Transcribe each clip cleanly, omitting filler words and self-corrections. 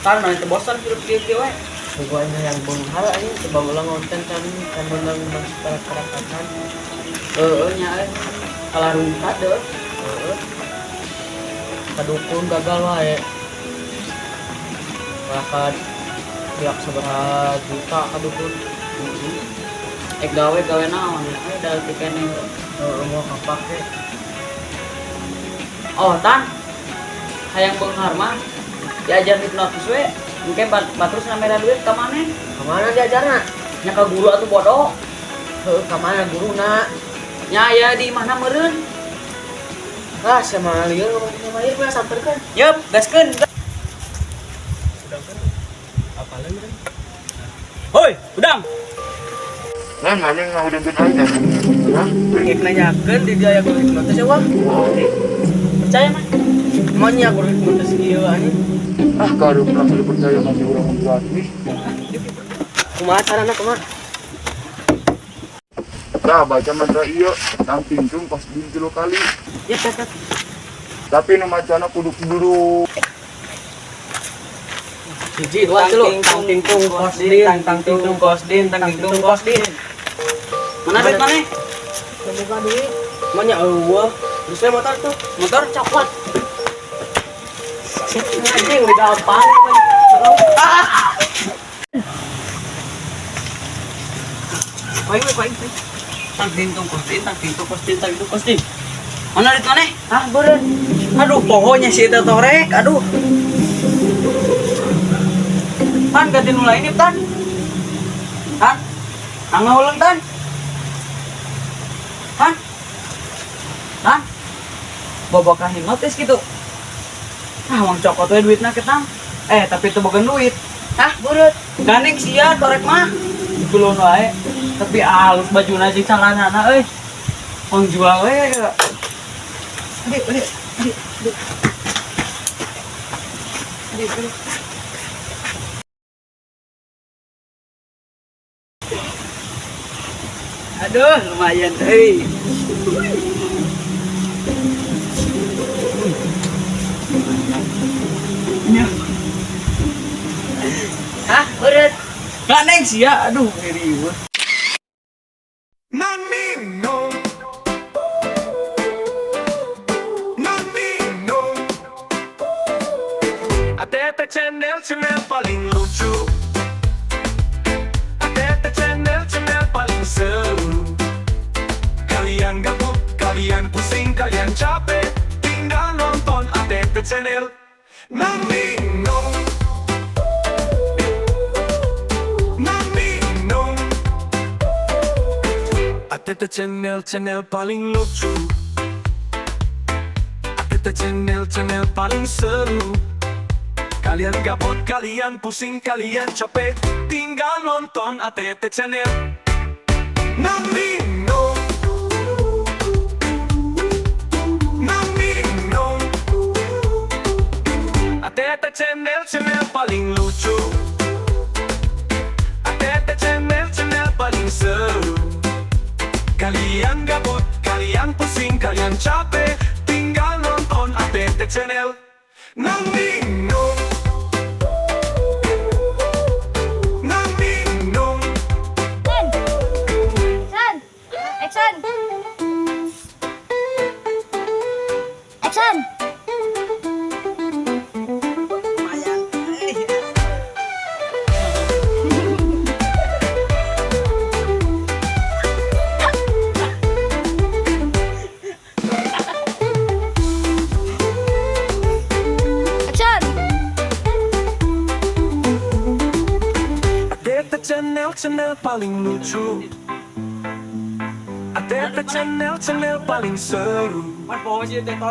Tan maneh teh bosan hidup kieu-kieu we. Pokoknya yang beunghar anjing coba ulang konten kan kan menang menang separat-paratan. Heeh nya euy. Kalah rungkat deuh. Heeh. Kadukun gagal wae. Malah pihak sabaraha juta kadukun. Heeh. Eh gawe gawe naon ya euy da leutik keneh. Heeh, mau kapake. Oh tan. Hayang beunghar mah diajar hipnotis we. Engke batur cenah mere duit ka maneh. Ka mana diajarna? Nya ka guru atuh bodoh. Heeh, ka mana guruna? Nya aya di imahna meureun. Ah, sama lieur ngomong sama ieu mah samperkeun. Yeup, gaskeun. Udangkeun. Apaleun meureun? Hoi, udang. Nah, mana yang ngahudangkeun aing teh? Hah? Rek nanyakeun di dia aya guru hipnotis ya wah. Percaya mah? Emang nya guru hipnotis ieu anjing. Ah, karup langsung dipercaya masih urang mah gratis. Kumaha carana kumaha? Tah, baca mantra ieu, tang tingtung pas din 3 kali. Yep, yep, yep. Tapi nu macana kudu dulu. Hiji, dua, tilu. Tang tingtung kos din, tang tingtung kos din, tang tingtung kos din. Mana duit maneh? Buka duit. Emang nya eueuh. Terus saya motor tuh. Motor coklat. Anjing udah gampang. Ah! Paing we, paing, paing. Tang tingtung kos din, tang tingtung kos din, tang tingtung kos din. Mana duit maneh? Ah, beureun. Aduh, pohonnya si eta torek. Aduh. Tan ganti nu lain tan. Tan. Nang ngahuleng tan. Tan. Tan. Bobokan hipnotis gitu. Ah, wang cokot we duitna ke tang. Tapi itu bukan duit. Hah, beureut. Gandeng sia torek mah. Kulon wae. Tapi halus bajuna jeung calanana euy. Wang jual we. Adik, adik, adik, adik. Adik, adik. Aduh, lumayan euy. Nya. Hah, beureut. Gandeng sia, aduh ngeri. Nanino. Nanino. ATT Channel, channel paling lucu. ATT Channel, channel paling seru. Kalian gabut, kalian pusing, kalian capek, tinggal nonton ATT Channel. Nanino. Nanino. ATT Channel, channel paling lucu. ATT Channel, channel paling seru. Kalian gabut, kalian pusing, kalian capek, tinggal nonton ATT Channel. Nanino. Nanino. ATT Channel, channel paling lucu. ATT Channel, channel paling seru. Kalian gabut, kalian pusing, kalian capek, tinggal nonton ATT Channel. Nanino. Nanino. Action! Action! Action! Lumayan. Action! ATT Channel, channel paling lucu. ATT Channel, channel paling seru.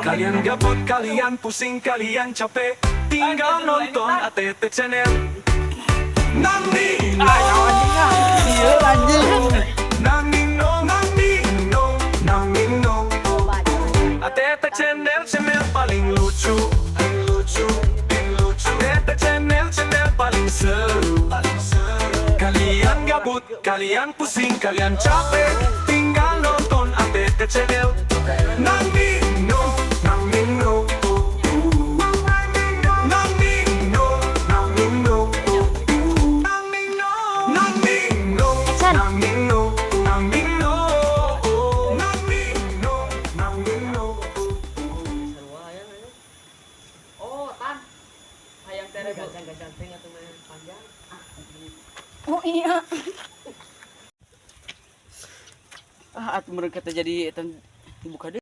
Kalian gabut, kalian pusing, kalian capek, tinggal nonton ATT Channel. Nanino. Nanino, nanino, nanino. ATT Channel, channel paling lucu. Lucu, lucu. ATT Channel, channel paling seru. Kalian gabut, kalian pusing, kalian capek, tinggal nonton ATT Channel. Nanino, nanino, nanino, nanino. Kadang ganteng atau main panjang. Oh iya. Ah, atuh mereka teh jadi eta buka deui.